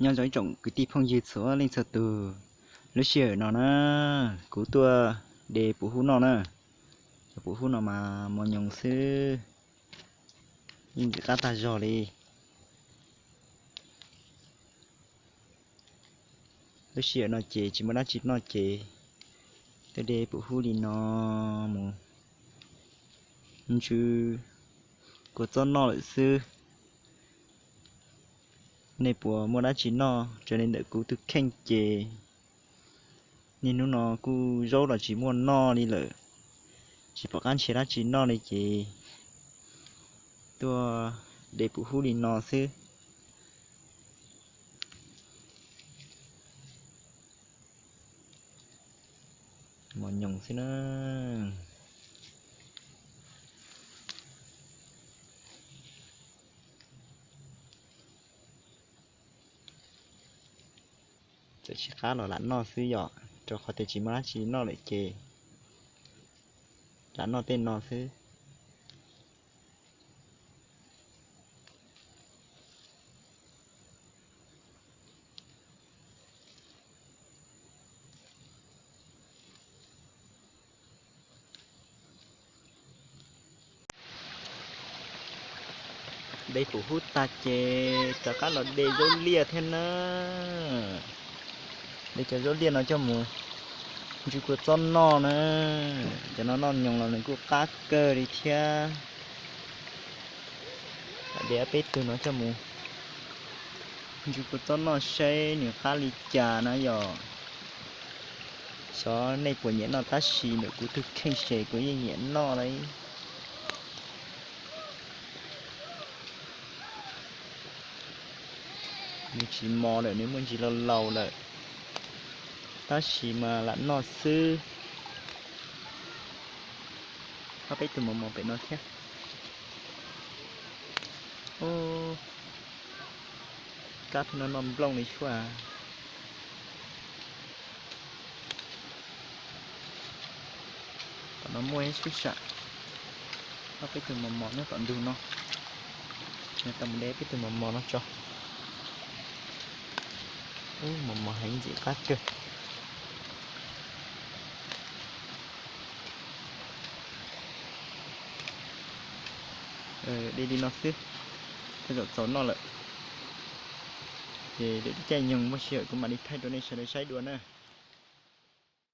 Nyob zoo ib tsoom kwv tij phooj ywg txhua leej txhua tus, lub sij hawm no na, kuv tuaj de pum hub noj na. Cov pum hub no mas mos nyoos xwb, yeej ntxim qab tag zog li. Lub sij hawm no ces tsis muaj dab tsi noj ces tuaj de pum hub li no mus ntsw kua txob noj lawm xwb. Nej puas muaj dab tsi noj raws li ntawm kuv tus kheej ces niaj hnub no kuj zaub los tsis muaj noj li lawm, tsis pom qab nrhiav dab tsi noj li ces tuaj de pum hub li no xwb. Mos nyoos xwb na. Txawm tsis qab los lam noj xwb yom, rau qhov tias tsis muaj dab tsi noj lawm ces lam noj tej no xwb. De pum hub tag ces rov qab los de zaub liaj thiab na. De cov zaub liaj no coj mus ntsw kua txob noj na. Cov no noj nyoos los nws kuj qab kawg li thiab. De ob peb tug no coj mus ntsw kua txob noj saib nws qab li cas na yom. Xyov nej puas nyiam noj tab sis ntawm kuv tus kheej ces kuv yeej nyiam noj lauj. Nws tsis mos lawm, nws muaj ntsis laus laus lawm, tab sis mas lam noj xwb. Ob peb tug mos mos pem no thiab. Kab pheej noj noj nplooj li suab. Tom no muaj ib sub sam, ob peb tug mos mos nyob tom ntug no. Tau mus de peb tug mos mos no tso. Ub, mos mos heev ntxim qab kawg. De li no xwb, tej zaum txaus noj lawm. Ces lwm lub caij nyoog muaj sij hawm kuv mam li thaij rau nej sawv daws saib dua na.